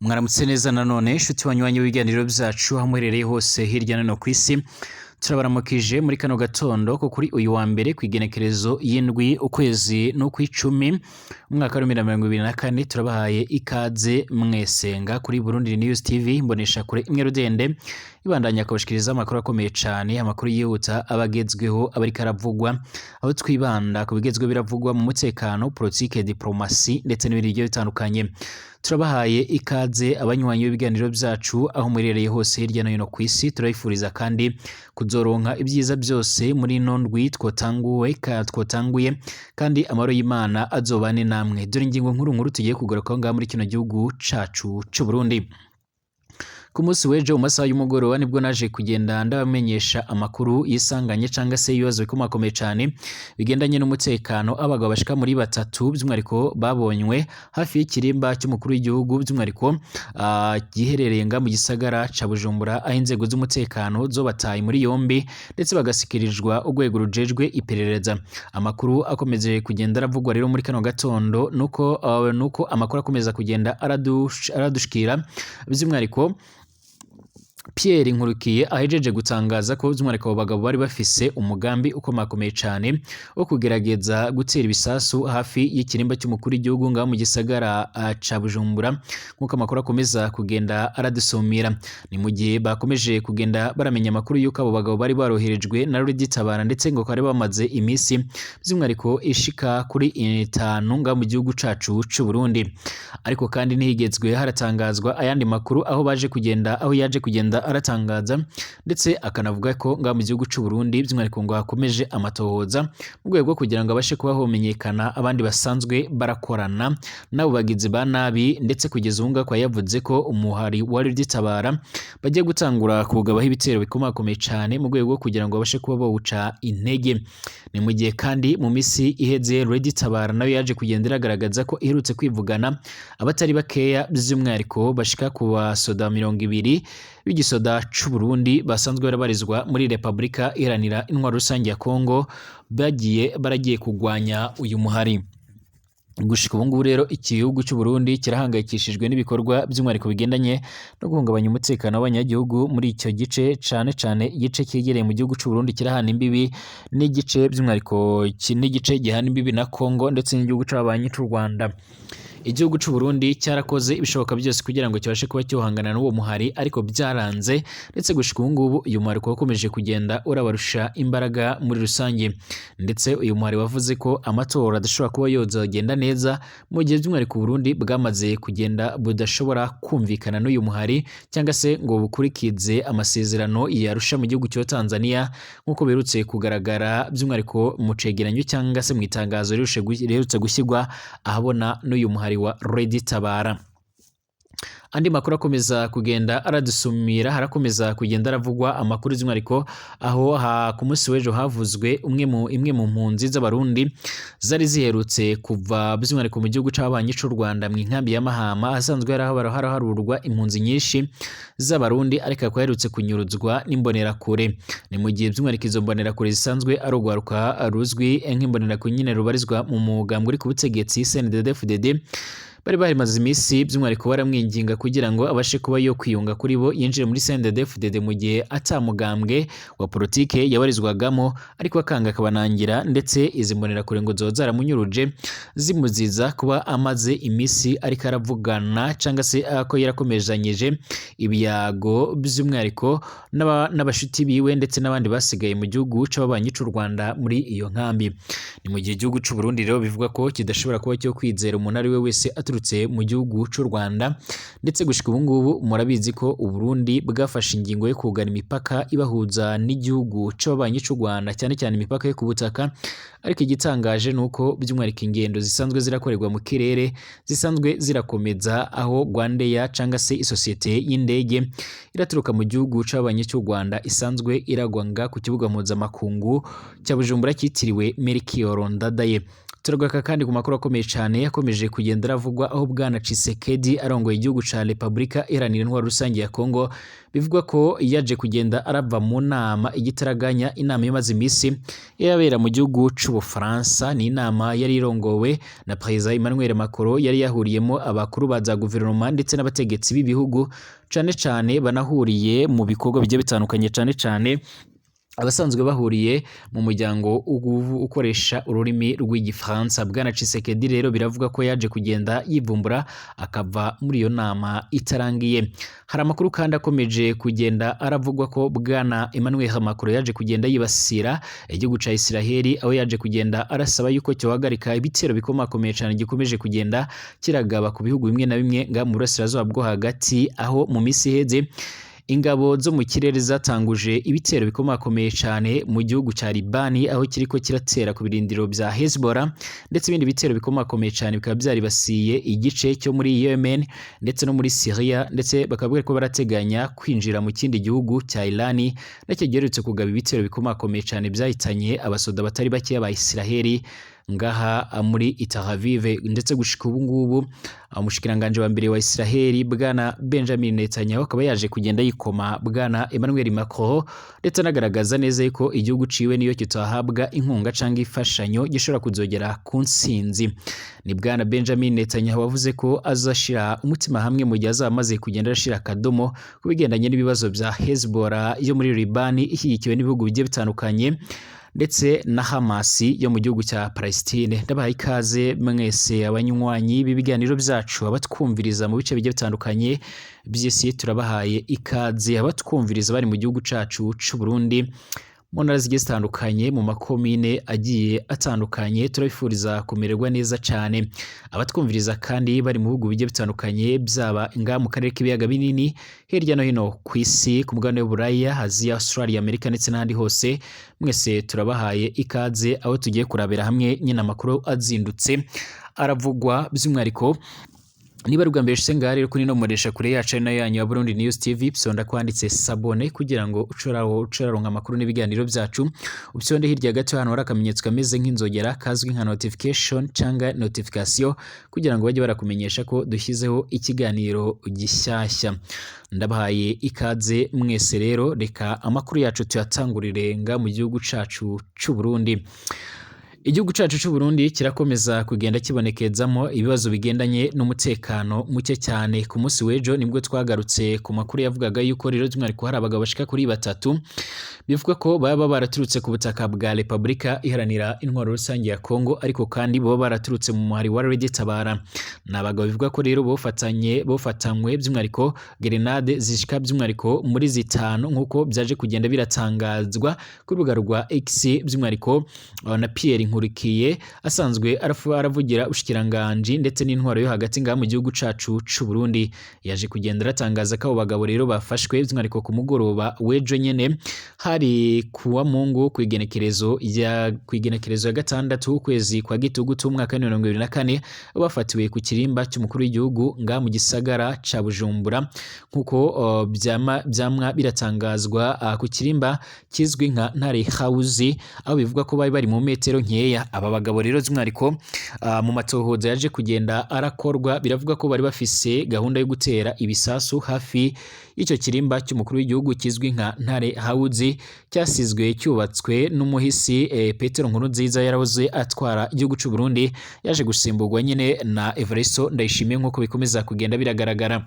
Mwaramutse neza nanone inshuti banywanyi w'ibiganiro byacu aho muherereye hose hirya no hino ku isi. Turabaramukije muri kano gatondo ko kuri uyu wa mbere ku igenekerezo y'indwi, ukwezi n'ukw'icumi, umwaka wa 2024. Turabahaye ikaze mwesenga kuri Burundi News TV, mbonesha kure imwe rudende ibandanya akabashikiriza amakuru akomeye cane, amakuru yihuta abagezweho abariko aravugwa, aho twibanda ku bigezweho biravugwa mu mutekano, politike, diplomasi ndetse n'ibindi bigiye bitandukanye. Turabahaye ikaze abanywanyi b'ibiganiro byacu aho muherereye hose hirya no hino ku isi. Turabifuriza kandi kuzoronka ibyiza byose muri ino ndwi twotanguwe ka twotanguye, kandi amahoro y'Imana azobane namwe. Dore ingingo nkuru nkuru tugiye kugarukaho ngaha muri kino gihugu cacu c'u Burundi. Ku munsi w'ejo mu masaha y'umugoroba nibwo naje kugenda ndabamenyesha amakuru yisanganye cyangwa se ibibazo bikomakomeye cyane bigendanye n'umutekano. Abagabo bashika muri batatu by'umwihariko babonywe hafi y'ikirimba cy'umukuru w'igihugu, by'umwihariko giherereye nga mu gisagara ca Bujumbura, aho inzego z'umutekano zo bataye muri yombi ndetse bagasikirizwa urwego rujejwe iperereza. Amakuru akomeje kugenda aravugwa rero muri kano gatondo nuko amakuru akomeza kugenda aradushikira, by'umwihariko Pierre Nkurukiye ahejeje gutangaza ko by'umwihariko abo bagabo bari bafise umugambi ukomakomeye cane wo kugerageza gutera ibisasu hafi y'ikirimba cy'umukuru w'igihugu ngaho mu gisagara ca Bujumbura, nk'uko amakuru akomeza kugenda aradusumira. Ni mu gihe bakomeje kugenda baramenya amakuru y'uko abo bagabo bari baroherejwe na Tabara, ndetse ngo bari bamaze iminsi by'umwihariko ishika kuri 5 ngaho mu gihugu cacu c'u Burundi. Ariko kandi ntihigezwe haratangazwa ayandi makuru aho baje kugenda, aho yaje kugenda aratangaza, ndetse akanavuga ko ngaho mu gihugu c'u Burundi by'umwihariko ngo hakomeje amatohoza mu rwego rwo kugira ngo abashe kuba homenyekana abandi basanzwe barakorana n'abo bagizi ba nabi. Ndetse kugeza ubu ngubu akaba yavuze ko umuhari wa Tabara bagiye gutangura kuwugabaho ibitero bikomakomeye cane mu rwego rwo kugira ngo babashe kuba bawuca intege. Ni mu gihe kandi mu misi iheze Tabara nayo yaje kugenda iragaragaza ko iherutse kwivugana abatari bakeya, by'umwihariko bashika ku basoda 20 b'igisoda c'u Burundi basanzwe barabarizwa muri Repubulika Iharanira Intwaro Rusange ya Kongo, bagiye baragiye kugwanya uyu muhari. Gushika ubu ngubu rero igihugu cy'u Burundi kirahangayikishijwe n'ibikorwa by'umwihariko bigendanye no guhungabanya umutekano w'abanyagihugu muri icyo gice, cane cane igice cyegereye mu gihugu cy'u Burundi kirahana imbibi n'igice by'umwihariko n'igice gihana imbibi na Kongo ndetse n'igihugu c'ababanyi c'u Rwanda. Igihugu c'u Burundi cyarakoze ibishoboka byose kugira ngo kibashe kuba cyohangana n'uwo muhari, ariko byaranze, ndetse gushika ubu ngubu uyu muhari ukaba ukomeje kugenda urabarusha imbaraga muri rusange. Ndetse uyu muhari wavuze ko amatora adashobora kuba yozagenda neza mu gihe by'umwihariko Burundi bwamaze kugenda budashobora kumvikana n'uyu muhari cyangwa se ngo bukurikize amasezerano yarusha mu gihugu cya Tanzania, nk'uko biherutse kugaragara by'umwihariko mu cegeranyo cyangwa se mu itangazo riherutse gushyirwa ahabona n'uyu muhari wa Tabara. Andi makuru akomeza kugenda aradusumira, harakomeza kugenda aravugwa amakuru by'umwihariko aho ku munsi w'ejo havuzwe imwe mu mpunzi z'abarundi zari ziherutse kuva by'umwihariko mu gihugu c'ababanyi c'u Rwanda mu inkambi ya Mahama, ahasanzwe haraharurwa impunzi nyinshi z'abarundi, ariko akaba aherutse kunyuruzwa n'imbonerakure. Ni mu gihe by'umwihariko izo mbonerakure zisanzwe ari urwaruka ruzwi nk'imbonerakure nyine rubarizwa mu mugambwe uri ku butegetsi CNDD-FDD, bari barimaze iminsi by'umwihariko baramwinginga kugira ngo abashe kuba yo kwiyunga kuri bo yinjire muri CNDD-FDD mu gihe atamugambwe wa politike yabarizwagamo, ariko akanga akabanangira. Ndetse izi mbonerakure ngo zoba zaramunyuruje zimuziza kuba amaze iminsi ariko aravugana cyangwa se ko yarakomezanyije ibiyago by'umwihariko n'abashuti biwe ndetse n'abandi basigaye mu gihugu c'ababanyi c'u Rwanda muri iyo nkambi. Ni mu gihe igihugu c'u Burundi rero bivuga ko kidashobora kuba cyo kwizera umuntu ari we wese aturutse mu gihugu c'u Rwanda. Ndetse gushika ubu ngubu murabizi ko u Burundi bwafashe ingingo yo kugana imipaka ibahuza n'igihugu c'ababanyi c'u Rwanda, cyane cyane imipaka yo ku butaka. Ariko igitangaje nuko by'umwihariko ingendo zisanzwe zirakorerwa mu kirere zisanzwe zirakomeza, aho Rwandair cyangwa se isosiyete y'indege iraturuka mu gihugu c'ababanyi c'u Rwanda isanzwe iragwa nga ku kibuga mpuzamakungu cya Bujumbura cyitiriwe Melchior Ndadaye. Turagaruka kandi ku makuru akomeye cyane yakomeje kugenda aravugwa, aho bwana Tshisekedi arongoye igihugu ca Repubulika Iharanira Intwaro Rusange ya Kongo bivugwa ko yaje kugenda arava mu nama igitaraganya, inama imaze iminsi irabera mu gihugu c'Ubufaransa. Ni inama yari irongowe na Perezida Emmanuel Macron, yari yahuriyemo abakuru ba za guverinoma ndetse n'abategetsi b'ibihugu, cane cane banahuriye mu bikorwa bigiye bitandukanye, cane cane abasanzwe bahuriye mu muryango ukoresha ururimi rw'Igifaransa. Bwana Tshisekedi rero biravuga ko yaje kugenda yivumbura akava muri iyo nama itarangiye. Hari amakuru kandi akomeje kugenda aravugwa ko bwana Emmanuel Macron yaje kugenda yibasira igihugu ca Israheli, aho yaje kugenda arasaba yuko cyohagarika ibitero bikomakomeye cyane gikomeje kugenda kiragaba ku bihugu bimwe na bimwe nga mu burasirazuba bwo hagati, aho mu minsi iheze ingabo zo mu kirere zatanguje ibitero bikomakomeye cyane mu gihugu cya Libani, aho kiriko kiratera ku birindiro bya Hezbollah, ndetse ibindi bitero bikomakomeye cyane bikaba byaribasiye igice cyo muri Yemen ndetse no muri Syria, ndetse bakaba bariko barateganya kwinjira mu kindi gihugu cya Iran nacyo giherutse kugaba ibitero bikomakomeye cyane byahitanye abasoda batari bakeya ba Israheli ngaha muri Tel Aviv. Ndetse gushika ubu ngubu umushikiranganje wa mbere wa Israheli bwana Benjamin Netanyahu akaba yaje kugenda yikoma bwana Emmanuel Macron, ndetse anagaragaza neza yuko igihugu ciwe niyo kitahabwa inkunga canke imfashanyo gishobora kuzogera ku ntsinzi. Ni bwana Benjamin Netanyahu wavuze ko azashira umutima hamwe mu gihe azaba amaze kugenda arashira akadomo ku bigendanye n'ibibazo bya Hezbollah yo muri Libani ishyigikiwe n'ibihugu bigiye bitandukanye ndetse na Hamas yo mu gihugu cya Palestine. Ndabahaye ikaze mwese abanywanyi b'ibiganiro byacu, abatwumviriza mu bice bigiye bitandukanye by'isi, turabahaye ikaze. Abatwumviriza bari mu gihugu cacu c'u Burundi, mu ntara zigiye zitandukanye, mu makomine agiye atandukanye, turabifuriza kumererwa neza cyane. Abatwumviriza kandi bari mu bihugu bigiye bitandukanye, byaba ngaha mu karere k'ibiyaga binini, hirya no hino ku isi, ku mugabane w'Uburaya, Aziya, Australia, Amerika ndetse n'ahandi hose, mwese turabahaye ikaze, aho tugiye kurabira hamwe nyine amakuru azindutse aravugwa. By'umwihariko niba ari ubwa mbere ushitse ngaha rero kuri ino mbonesha kure yacu ari nayo yanyu ya Burundi News TV, psonda kwanditse s'abonner kugira ngo ucuraronka amakuru n'ibiganiro byacu. Upyonde hirya gato hano hari akamenyetso kameze nk'inzogera kazwi nka notification cyangwa notification, kugira ngo bajye barakumenyesha ko dushyizeho ikiganiro gishyashya. Ndabahaye ikaze mwese rero, reka amakuru yacu tuyatangurire nga mu gihugu cacu c'u Burundi. Igihugu cacu c'u Burundi kirakomeza kugenda kibonekezamo ibibazo bigendanye n'umutekano muke cyane. Ku munsi w'ejo nibwo twagarutse ku makuru yavugaga yuko rero by'umwihariko hari abagabo bashika kuri batatu bivuga ko baba baraturutse ku butaka bwa Repubulika Iharanira Intwaro Rusange ya Kongo, ariko kandi baba baraturutse mu muhari wa Red Tabara. Ni abagabo bivuga ko rero bofatanywe by'umwihariko grenade zishika by'umwihariko muri zitanu, nk'uko byaje kugenda biratangazwa ku rubuga rwa X, by'umwihariko na Pierre Nkurikiye asanzwe aravugira ubushikiranganji ndetse n'intwaro yo hagati ngaha mu gihugu cacu c'u Burundi. Yaje kugenda aratangaza ko abo bagabo rero bafashwe by'umwihariko ku mugoroba w'ejo nyene, hari kuwa Mungu kw'igenekerezo ya gatandatu ukwezi kwa Gitugutu umwaka wa 2024, bafatiwe ku kirimba cy'umukuru w'igihugu ngaha mu gisagara ca Bujumbura, nk'uko byamwa biratangazwa, ku kirimba kizwi nka Ntare House, aho bivugwa ko bari bari mu metero nkeya. Aba bagabo rero by'umwihariko mu matohoza yaje kugenda arakorwa, biravuga ko bari bafise gahunda yo gutera ibisasu hafi y'icyo kirimba cy'umukuru w'igihugu kizwi nka Ntare House, cyasizwe cyubatswe n'umuhisi Petero Nkurunziza yarahoze atwara igihugu c'u Burundi, yaje gusimburwa nyine na Evariste Ndayishimiye, nk'uko bikomeza kugenda biragaragara.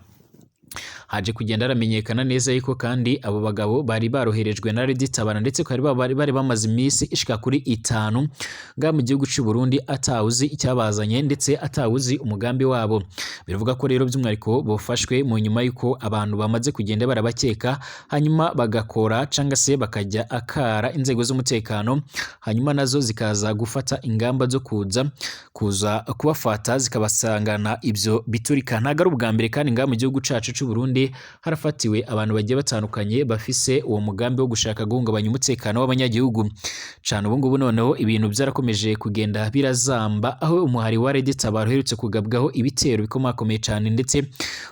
Haje kugenda haramenyekana neza yuko kandi abo bagabo bari baroherejwe na Red Tabara, ndetse ko bari bamaze iminsi ishika kuri itanu ngaha mu gihugu c'u Burundi atawuzi icyabazanye ndetse atawuzi umugambi wabo. Bivuga ko rero by'umwihariko bofashwe mu nyuma yuko abantu bamaze kugenda barabakeka, hanyuma bagakora canga se bakajya akara inzego z'umutekano, hanyuma nazo zikaza gufata ingamba zo kuza kubafata zikabasangana ibyo biturika. Ntabwo ari ubwa mbere kandi ngaha mu gihugu cacu c'u Burundi Burundi harafatiwe abantu bagiye batandukanye bafise uwo mugambi wo gushaka guhungabanya umutekano w'abanyagihugu. Cane ubu ngubu noneho ibintu byarakomeje kugenda birazamba, aho umuhari wa Red Tabara uherutse kugabwaho ibitero bikomakomeye cane, ndetse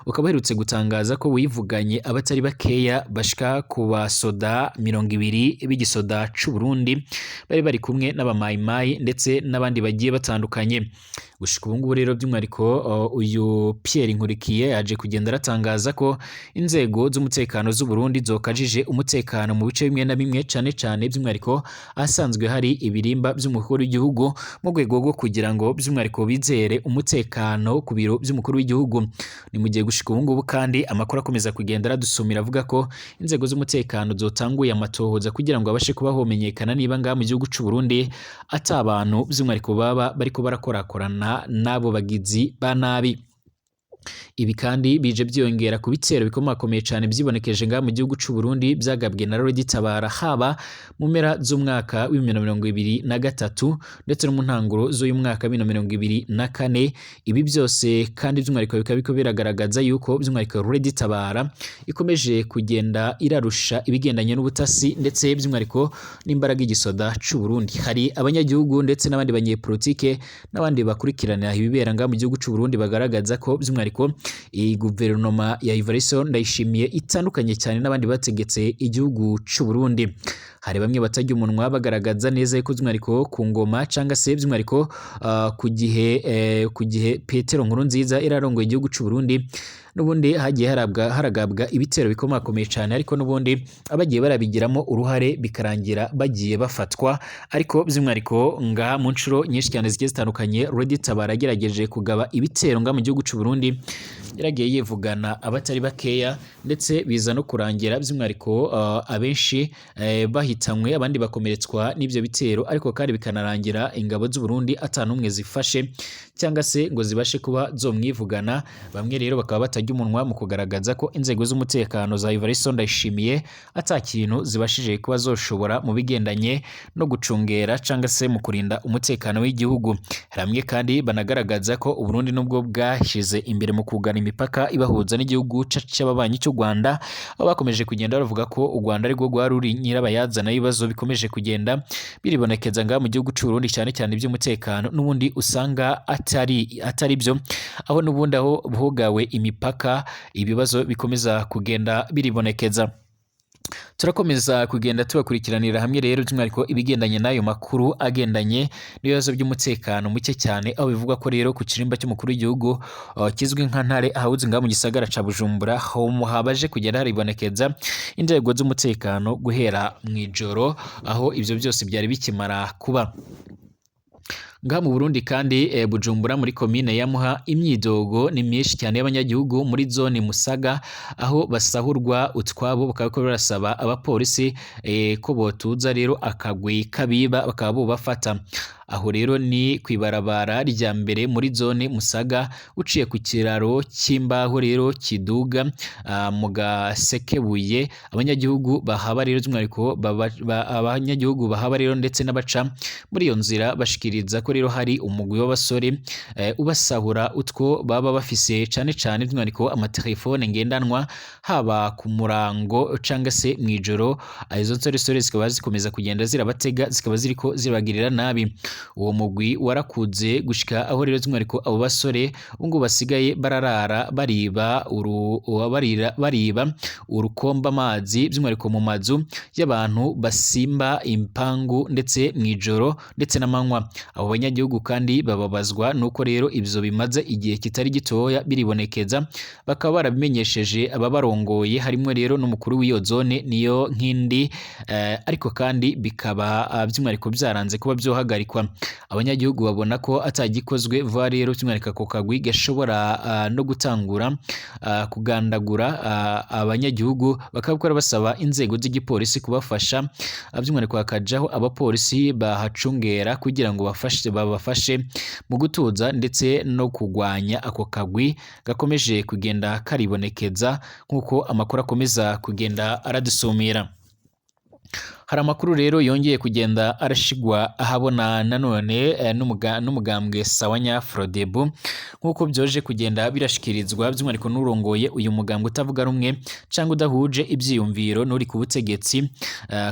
ukaba uherutse gutangaza ko wivuganye abatari bakeya bashika ku basoda 20 b'igisoda c'u Burundi bari bari kumwe n'abamayimayi ndetse n'abandi bagiye batandukanye. Gushika ubu ngubu rero by'umwihariko uyu Pierre Nkurikiye yaje kugenda aratangaza ko inzego z'umutekano z'u Burundi zokajije umutekano mu bice bimwe na bimwe, cane cane by'umwihariko ahasanzwe hari ibirimba by'umukuru w'igihugu, mu rwego rwo kugira ngo by'umwihariko bizere umutekano ku biro by'umukuru w'igihugu. Ni mu gihe gushika ubu ngubu kandi amakuru akomeza kugenda aradusumira avuga ko inzego z'umutekano zotanguye amatohoza kugira ngo abashe kuba homenyekana niba ngaha mu gihugu c'u Burundi ata abantu by'umwihariko baba bariko barakorakorana n'abo bagizi ba nabi. Ibi kandi bije byiyongera ku bitero bikomakomeye cane vyibonekeje ngaha mu gihugu c'u Burundi vyagabwe na Red Tabara, haba mu mpera z'umwaka w'2023 ndetse no mu ntanguro z'uyu mwaka wa 2024. Ibi byose kandi by'umwihariko bikaba biriko biragaragaza yuko by'umwihariko Red Tabara ikomeje kugenda irarusha ibigendanye n'ubutasi ndetse by'umwihariko n'imbaraga igisoda c'u Burundi. Hari abanyagihugu ndetse n'abandi banyepolitike n'abandi bakurikirana ibibera ngaha mu gihugu c'u Burundi bagaragaza ko by'umwihariko iyi guverinoma ya Evariste Ndayishimiye itandukanye cyane n'abandi bategetse igihugu c'u Burundi. Hari bamwe batarya umunwa bagaragaza neza ko by'umwihariko ku ngoma cyangwa se by'umwihariko ku gihe Petero Nkurunziza irarongoye igihugu c'u Burundi, n'ubundi hagiye haragabwa ibitero bikomakomeye cyane, ariko n'ubundi abagiye barabigiramo uruhare bikarangira bagiye bafatwa. Ariko by'umwihariko ngaha mu nshuro nyinshi cyane zigiye zitandukanye Red Tabara yagerageje kugaba ibitero ngaha mu gihugu c'u Burundi, yaragiye yivugana abatari bakeya, ndetse biza no kurangira by'umwihariko abenshi bahitanywe, abandi bakomeretswa n'ivyo bitero, ariko kandi bikanarangira ingabo z'u Burundi ata n'umwe zifashe cyangwa se ngo zibashe kuba zomwivugana. Bamwe rero bakaba batarya umunwa mu kugaragaza ko inzego z'umutekano za Evariste Ndayishimiye ata kintu zibashije kuba zoshobora mu bigendanye no gucungera cyangwa se mu kurinda umutekano w'igihugu. Hamwe kandi banagaragaza ko u Burundi nubwo bwashize imbere mu kugana imipaka ibahuza n'igihugu cy'ababanyi cy'u Rwanda, aho bakomeje kugenda bavuga ko u Rwanda arirwo rwari ruri nyirabayazana y'ibibazo bikomeje kugenda biribonekeza ngaha mu gihugu c'u Burundi, cyane cyane iby'umutekano, n'ubundi usanga atari byo, aho n'ubundi aho hugawe imipaka ibibazo bikomeza kugenda biribonekeza. Turakomeza kugenda tubakurikiranira hamwe rero by'umwihariko ibigendanye n'ayo makuru agendanye n'ibibazo by'umutekano muke cyane, aho bivugwa ko rero ku kirimba cy'umukuru w'igihugu kizwi nka Ntare ahawuzi ngaha mu gisagara ca Bujumbura habaje kugenda haribonekeza inzego z'umutekano guhera mu ijoro, aho ivyo byose byari bikimara kuba. Ngaha mu Burundi kandi Bujumbura muri komine ya Muha imyidogo ni myinshi cyane y'abanyagihugu muri zone Musaga, aho basahurwa utwabo, bakaba barasaba abapolisi ko botuza rero akagwi kabiba bakaba bobafata. Aho rero ni kwibarabara rya mbere muri zone Musaga, uciye ku kiraro cy'imbaho rero kiduga mu Gasekebuye. Abanyagihugu bahaba rero by'umwihariko abanyagihugu bahaba rero ndetse n'abaca muri iyo nzira bashikiriza ko rero hari umugwi w'abasore ubasahura utwo baba bafise, cane cane by'umwihariko amatelefone ngendanwa, haba ku murango cangwa se mw'ijoro. Izo nsoresore zikaba zikomeza kugenda zirabatega, zikaba ziriko zibagirira nabi. Uwo mugwi warakuze gushika aho rero by'umwihariko abo basore ubu basigaye bararara bariba bariba urukomba amazi by'umwihariko mu mazu y'abantu basimba impangu ndetse mw'ijoro ndetse n'amanywa. Abo banyagihugu kandi bababazwa nuko rero ivyo bimaze igihe kitari gitoya biribonekeza, bakaba barabimenyesheje ababarongoye harimwo rero n'umukuru w'iyo zone niyo nkindi, ariko kandi bikaba by'umwihariko byaranze kuba byohagarikwa. Abanyagihugu babona ko atagikozwe vuba rero by'umwihariko ako kagwi gashobora no gutangura kugandagura abanyagihugu, bakaba basaba inzego z'igipolisi kubafasha, by'umwihariko hakajaho abapolisi bahacungera kugira ngo babafashe mu gutuza ndetse no kugwanya ako kagwi gakomeje kugenda karibonekeza, nk'uko amakuru akomeza kugenda aradusumira. Hari amakuru rero yongeye kugenda arashigwa ahabona nanone n'umugambwe Sawanya Frodebu, nk'uko byoje kugenda birashikirizwa by'umwihariko n'urongoye uyu mugambwe utavuga rumwe cyangwa udahuje ivyiyumviro n'uri ku butegetsi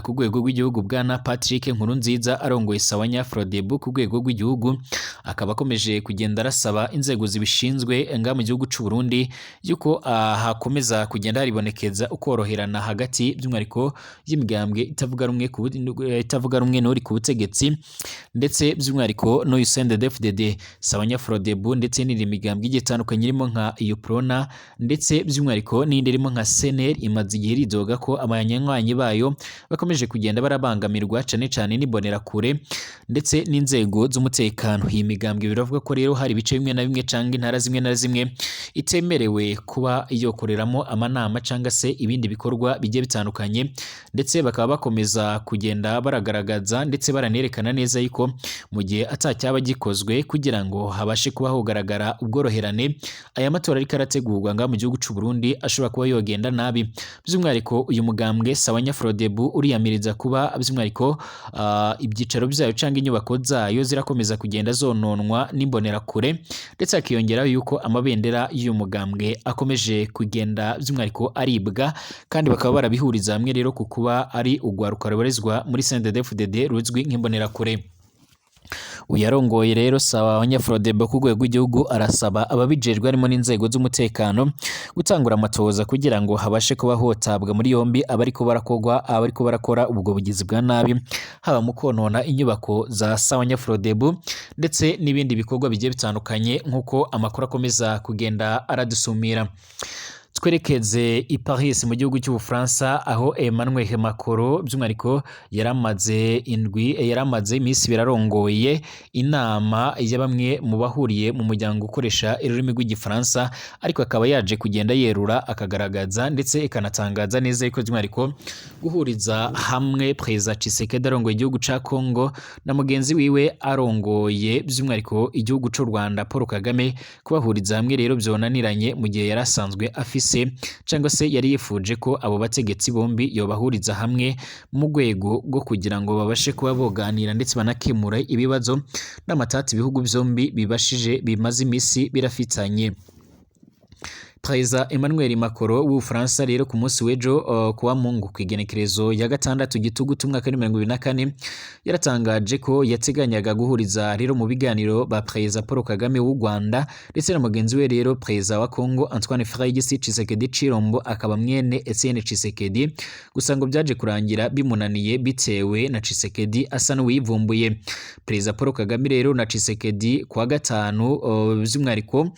ku rwego rw'igihugu, bwana Patrick Nkurunziza arongoye Sawanya Frodebu ku rwego rw'igihugu, akaba akomeje kugenda arasaba inzego zibishinzwe nga mu gihugu c'u Burundi yuko hakomeza kugenda haribonekeza ukoroherana hagati by'umwihariko y'imigambwe itavuga rumwe n'uri ku butegetsi, ndetse by'umwihariko n'uyu CNDD-FDD, Sawanya Frodebu, ndetse n'indi migambwe igiye itandukanye irimo nka Uprona, ndetse by'umwihariko n'indi irimo nka CNL imaze igihe iridoga ko abanywanyi bayo bakomeje kugenda barabangamirwa cane cane n'imbonerakure ndetse n'inzego z'umutekano. Iyi migambwe biravuga ko rero hari ibice bimwe na bimwe canke intara zimwe na zimwe itemerewe kuba yokoreramo amanama canga se ibindi bikorwa bigiye bitandukanye, ndetse bakaba bakomeza kugenda baragaragaza ndetse baranerekana neza yuko mu gihe atacyaba gikozwe kugira ngo habashe kuba hogaragara ubworoherane, aya matora ariko arategurwa nga mu gihugu c'u Burundi ashobora kuba yogenda nabi. By'umwihariko uyu mugambwe Sawanya Frodebu uriyamiriza kuba by'umwihariko ibyicaro byayo canke inyubako zayo zirakomeza kugenda zononwa n'imbonerakure, ndetse hakiyongeraho yuko amabendera y'uyu mugambwe akomeje kugenda by'umwihariko aribwa, kandi bakaba barabihuriza hamwe rero ku kuba ari urwaruka rubarizwa muri CNDD-FDD ruzwi nk'imbonerakure. Uyarongoye rero Sawanya Frodebu ku rwego rw'igihugu arasaba ababijejwe harimo n'inzego z'umutekano gutangura amatohoza kugira ngo habashe kuba hotabwa muri yombi abariko barakogwa abariko barakora ubwo bugizi bwa nabi, haba mu konona inyubako za Sawanya Frodebu ndetse n'ibindi bikorwa bigiye bitandukanye, nk'uko amakuru akomeza kugenda aradusumira. Twerekeze i Paris mu gihugu cy'Ubufaransa, aho Emmanuel Macron by'umwihariko yaramaze iminsi birarongoye inama ya bamwe mu bahuriye mu muryango ukoresha ururimi rw'igifaransa, ariko akaba yaje kugenda yerura akagaragaza ndetse ikanatangaza neza yuko by'umwihariko guhuriza hamwe Perezida Tshisekedi arongoye igihugu ca Congo na mugenzi wiwe arongoye by'umwihariko igihugu c'u Rwanda Paul Kagame, kubahuriza hamwe rero byonaniranye mu gihe yari asanzwe afise cyangwa se yari yifuje ko abo bategetsi bombi yobahuriza hamwe mu rwego rwo kugira ngo babashe kuba boganira ndetse banakemura ibibazo n'amatati ibihugu byombi bibashije bimaze iminsi birafitanye. Perezida Emmanuel Macron w'Ubufaransa rero ku munsi w'ejo kuwa Mungu ku igenekerezo ya 6 Gitugutu umwaka w'ibihumbi 2024 yaratangaje ko yateganyaga guhuriza rero mu biganiro ba Perezida Paul Kagame w'u Rwanda ndetse na mugenzi we rero Perezida wa Congo Antoine Félix Tshisekedi Tshilombo, akaba mwene Etienne Tshisekedi, gusa ngo byaje kurangira bimunaniye bitewe na Tshisekedi asa n'uwivumbuye. Perezida Paul Kagame rero na Tshisekedi kuwa gatanu by'umwihariko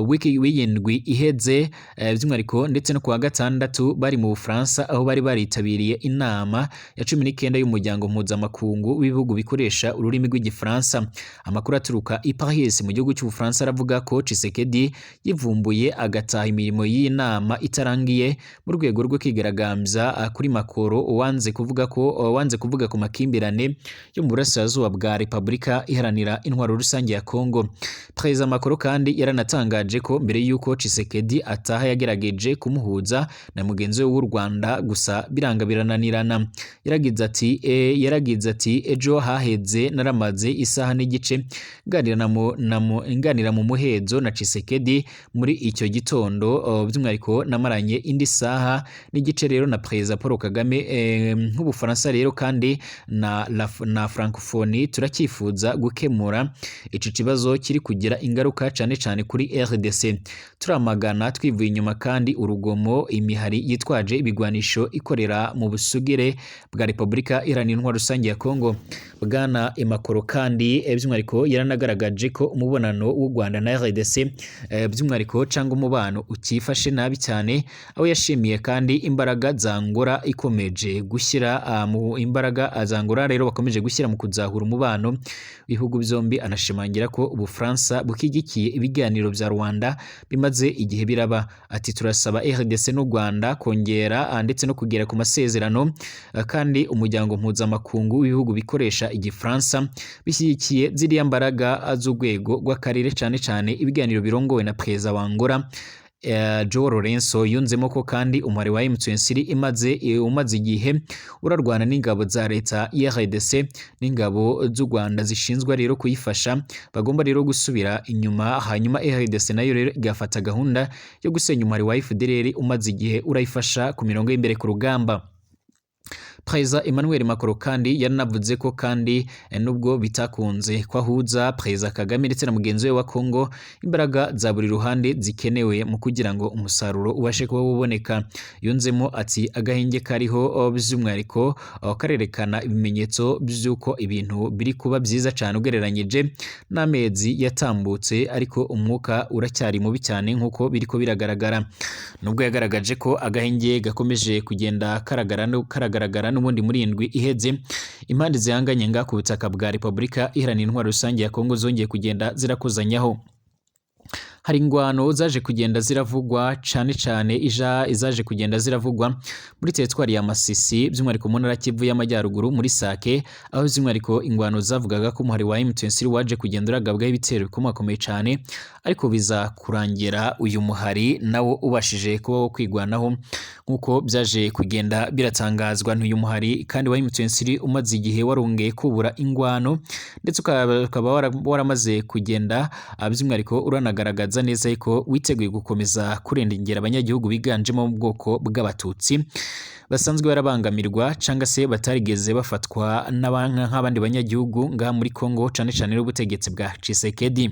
wiki w'iyindwi iheze by'umwihariko ndetse no kuwa gatandatu bari mu Bufaransa, aho bari baritabiriye inama ya 19 y'umuryango mpuzamakungu w'ibihugu bikoresha ururimi rw'igifaransa. Amakuru aturuka i Paris mu gihugu cy'Ubufaransa aravuga ko Tshisekedi yivumbuye agataha imirimo y'iyi nama itarangiye mu rwego rwo kwigaragambya kuri Macron wanze kuvuga ku makimbirane yo mu burasirazuba bwa Repubulika Iharanira Intwaro Rusange ya Congo. Perezida Macron kandi yaranatangaje ko mbere yuko Tshisekedi ataha yagerageje kumuhuza na mugenzi we w'u Rwanda, gusa biranga birananirana. Yaragize ati ejo haheze naramaze isaha n'igice nganira mu muhezo na Tshisekedi muri icyo gitondo, by'umwihariko namaranye indi saha n'igice rero na Perezida Paul Kagame. Nk'Ubufaransa rero kandi na Francophonie turacyifuza gukemura ico kibazo kiri kugira ingaruka cane cane kuri RDC. Turamagana twivuye inyuma kandi urugomo imihari yitwaje ibigwanisho ikorera mu busugire bwa Repubulika Iharanira Intwaro Rusange ya Congo. Bwana Macron kandi by'umwihariko yaranagaragaje ko umubonano w'u Rwanda na RDC by'umwihariko cyangwa umubano utifashe nabi cyane, aho yashimiye kandi imbaraga za Angola ikomeje gushyira mu imbaraga za Angola rero bakomeje gushyira mu kuzahura umubano w'ibihugu byombi, anashimangira ko Ubufaransa bukigikiye ibiganiro bya Rwanda bimaze igihe biraba. Ati turasaba RDC n'u Rwanda kongera ndetse no kugera ku masezerano, kandi umuryango mpuzamakungu w'ibihugu bikoresha igifaransa bishyigikiye ziriya mbaraga z'urwego rw'akarere, cyane cyane ibiganiro birongowe na Perezida wa Angola Joao Lourenço yunzemo ko kandi umuhari wa M23 umaze igihe urarwana n'ingabo za leta ya RDC n'ingabo z'u Rwanda zishinzwe rero kuyifasha, bagomba rero gusubira inyuma, hanyuma RDC nayo rero igafata gahunda yo gusenya umuhari wa FDLR umaze igihe urayifasha ku mirongo y'imbere ku rugamba. Perezida Emmanuel Macron kandi yaranavuze ko kandi nubwo bitakunze ko ahuza Perezida Kagame ndetse na mugenzi we wa Congo, imbaraga za buri ruhande zikenewe mu kugira ngo umusaruro ubashe kuba waboneka. Yunzemo ati agahenge kariho by'umwihariko karerekana ibimenyetso by'uko ibintu biri kuba byiza cyane ugereranyije n'amezi yatambutse, ariko umwuka uracyari mubi cyane nk'uko biriko biragaragara. Nubwo yagaragaje ko agahenge gakomeje kugenda karagaragara n'ubundi muri indwi iheze, impande zihanganye nga ku butaka bwa Repubulika Iharanira Intwaro Rusange ya Kongo zongeye kugenda zirakozanyaho. Hari ingwano zaje kugenda ziravugwa cane cane izaje kugenda ziravugwa muri teritwari ya Masisi, by'umwihariko mu ntara Kivu y'Amajyaruguru muri Sake, aho by'umwihariko ingwano zavugaga ko umuhari wa M23 waje kugenda uragabwaho ibitero bikomakomeye cane, ariko biza kurangira uyu muhari nawo ubashije kuba wo kwigwanaho nk'uko byaje kugenda biratangazwa. N'uyu muhari kandi wa M23 umaze igihe warongeye kubura ingwano, ndetse ukaba waramaze kugenda by'umwihariko uranagaragaza neza ko witeguye gukomeza kurengera abanyagihugu biganjemo mu bwoko bw'Abatutsi basanzwe barabangamirwa cyangwa se batarigeze bafatwa nk'abandi banyagihugu ngaha muri Congo, cane cane n'ubutegetsi bwa Tshisekedi.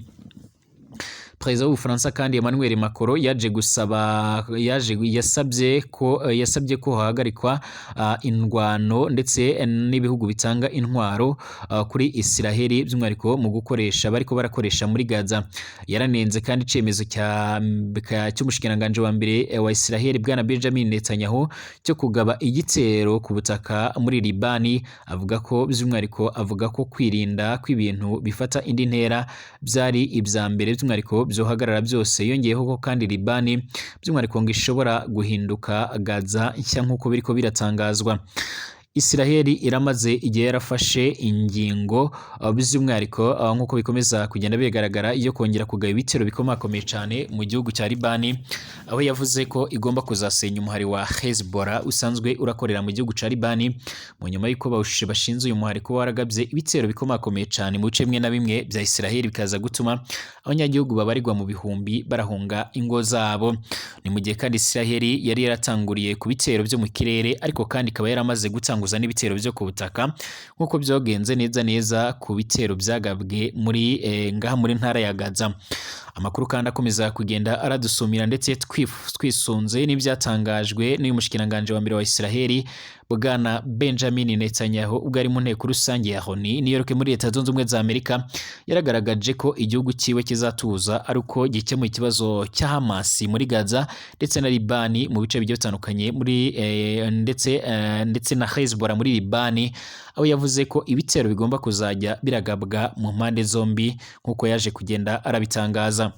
Perezida w'Ubufaransa kandi Emmanuel Macron yaje gusaba yaje yasabye ko hahagarikwa indwano ndetse n'ibihugu bitanga intwaro kuri Israheli, by'umwihariko mu gukoresha bariko barakoresha muri Gaza. Yaranenze kandi icemezo cy'umushikiranganji wa mbere wa Israheli bwana Benjamin Netanyahu cyo kugaba igitero ku butaka muri Libani, avuga ko by'umwihariko avuga ko kwirinda kw'ibintu bifata indi ntera byari ibya mbere, by'umwihariko byohagarara byose. Yongeyeho ko kandi Libani by'umwihariko ngo ishobora guhinduka Gaza nshya nk'uko biriko biratangazwa. Israheli iramaze igihe yarafashe ingingo by'umwihariko nk'uko bikomeza kugenda bigaragara iyo kongera kugaba ibitero bikomakomeye cyane mu gihugu cya Libani, aho yavuze ko igomba kuzasenya umuhari wa Hezbollah usanzwe urakorera mu gihugu cya Libani, mu nyuma y'uko bashinze uyu muhari kuba waragabye ibitero bikomakomeye cyane mu bice bimwe na bimwe bya Israheli, bikaza gutuma abanyagihugu babarirwa mu bihumbi barahunga ingo zabo. Ni mu gihe kandi Israheli yari yaratanguriye ku bitero byo mu kirere, ariko kandi ikaba yaramaze gutanguza n'ibitero byo ku butaka nk'uko byagenze neza neza ku bitero byagabwe muri ngaha muri ntara ya Gaza. Amakuru kandi akomeza kugenda aradusumira ndetse twisunze n'ibyatangajwe n'uyu mushikiranganji wa mbere wa Israheli bwana Benjamin Netanyahu ubwo ari mu nteko rusange ya ONU New York muri Leta Zunze Ubumwe za Amerika, yaragaragaje ko igihugu cyiwe kizatuza ari uko gikemuye ikibazo cya Hamas muri Gaza ndetse na Libani mu bice bigiye bitandukanye muri ndetse na Hezbollah muri Libani, aho yavuze ko ibitero bigomba kuzajya biragabwa mu mpande zombi nk'uko yaje kugenda arabitangaza.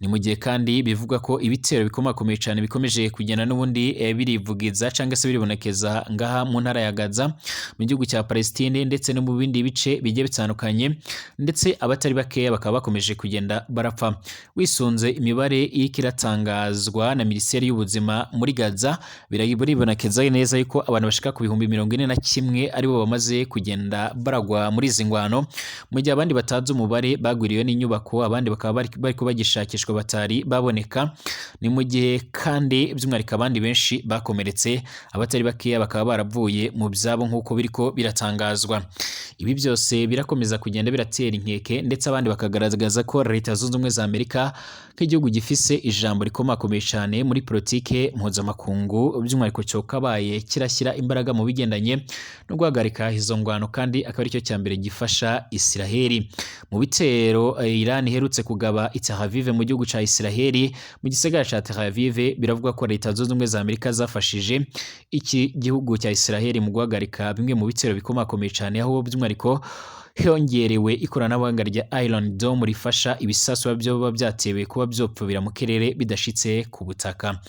Ni mu gihe kandi bivugwa ko ibitero bikomakomeye cyane bikomeje kugenda n'ubundi birivugiza cyangwa se biribonekeza ngaha mu ntara ya Gaza mu gihugu cya Palestine ndetse no mu bindi bice bigiye bitandukanye, ndetse abatari bakeya bakaba bakomeje kugenda barapfa. Wisunze imibare iriko iratangazwa na Minisiteri y'Ubuzima muri Gaza, biribonekeza neza yuko abantu bashika ku 41,000 aribo bamaze kugenda baragwa muri izi ngwano, mu gihe abandi batazi umubare bagwiriwe n'inyubako, abandi bakaba bariko bagishakishwa batari baboneka. Ni mu gihe kandi by'umwihariko abandi benshi bakomeretse, abatari bakeya bakaba baravuye mu byabo nk'uko biriko biratangazwa. Ibi byose birakomeza kugenda biratera inkeke, ndetse abandi bakagaragaza ko Leta Zunze Ubumwe za Amerika nk'igihugu gifise ijambo rikomakomeye cyane muri politike mpuzamakungu, by'umwihariko cyokabaye kirashyira imbaraga mu bigendanye no guhagarika izo ngwano, kandi akaba aricyo cya mbere gifasha Israheli. Mu bitero Iran iherutse kugaba i Tel Aviv mu gihugu cya Israheli, mu gisagara cya Tel Aviv, biravugwa ko Leta Zunze Ubumwe za Amerika zafashije iki gihugu cya Israheli mu guhagarika bimwe mu bitero bikomakomeye cyane, aho by'umwihariko Hongerewe ikoranabuhanga rya Iron Dome rifasha ibisasu biba byatewe kuba byopfubira mu kirere bidashitse ku butaka.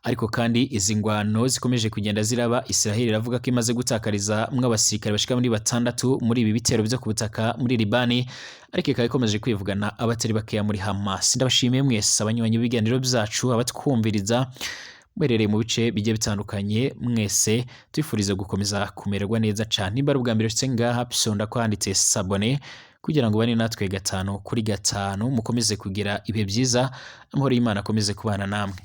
Ariko kandi izi ngwano zikomeje kugenda ziraba, Israel iravuga ko imaze gutakariza mwe abasirikare bashika muri 6 muri ibi bitero byo ku butaka muri Libani, ariko ikaba ikomeje kwivugana abatari bakeya muri Hamas. Ndabashimiye mwese abanywanyi b'ibiganiro byacu, abatwumviriza muherereye mu bice bigiye bitandukanye, mwese twifuriza gukomeza kumererwa neza cyane. Nimba ari ubwa mbere ushitse ngaha, psonda ko handitse s'abonner kugira ngo bane natwe 5 kuri 5, mukomeze kugira ibihe byiza, amahoro y'Imana akomeze kubana namwe.